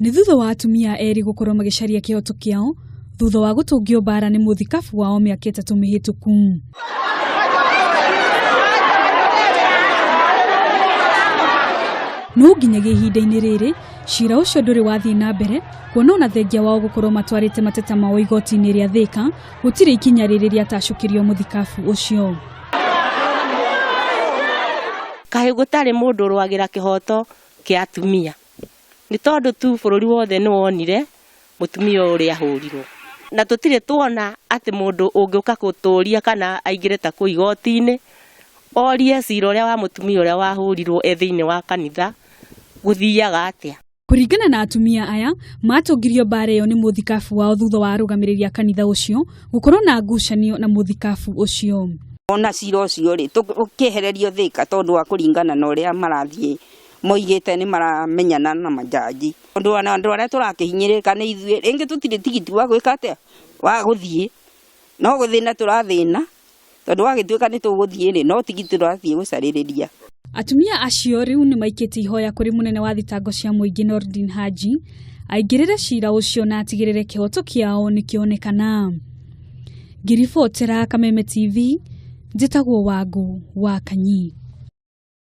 Nĩ thutha wa atumia erĩ gũkorwo magĩcaria kĩhoto kĩao thutha wa gũtũngio mbara nĩ mũthikabu wao mĩaka 3 mĩhĩtũku. No nginyagia ihinda-inĩ rĩrĩ cira ũcio ndũrĩ wathiĩ na mbere kuona ona thengia wao gũkorwo matwarĩte mateta mao igoti-inĩ rĩa Thika gũtirĩ ikinya rĩrĩ rĩatacũkĩrio mũthikabu ũcio. Kaĩ gũtarĩ mũndũ ũrũagĩra kĩhoto kĩa atumia nĩ tondũ tu bũrũri wothe nĩ wonire mũtumia ũrĩa ahũrirwo na tũtirĩ tuona atĩ mũndũ ũngĩũka gũtũria kana aingĩre ta kũu igoti-inĩ orie cira ũrĩa wa mũtumia ũrĩa wahũrirwo e thĩinĩ wa kanitha gũthiaga atĩa. Kũringana na atumia aya matũngirio mbara ĩyo nĩ mũthikabu wao thutha wa arũgamĩrĩri a kanitha ũcio gũkorwo na ngucanio na mũthikabu ũcio. Ona cira ũcio rĩ ũkĩehererio Thika tondũ wa kũringana na ũrĩa marathiĩ moigĩte nĩ maramenyana na majaji tondũ ona andũ arĩa tũrakĩhinyĩrĩrĩka nĩ ithuĩ rĩngĩ tũtirĩ tigiti wa gwĩka atĩa wa gũthiĩ no gũthĩna tũrathĩna tondũ wagĩtuĩka nĩ tũgũthiĩ rĩ no tigiti tũrathiĩ gũcarĩrĩria. Atumia acio rĩu nĩ maikĩtie ihoya kũrĩ mũnene wa thitango cia mũingĩ Nordin Haji aingĩrĩre cira ũcio na atigĩrĩre kĩhoto kĩao nĩ kĩonekana. Ngĩribotera Kameme TV njĩtagwo Wangũ wa Kanyi.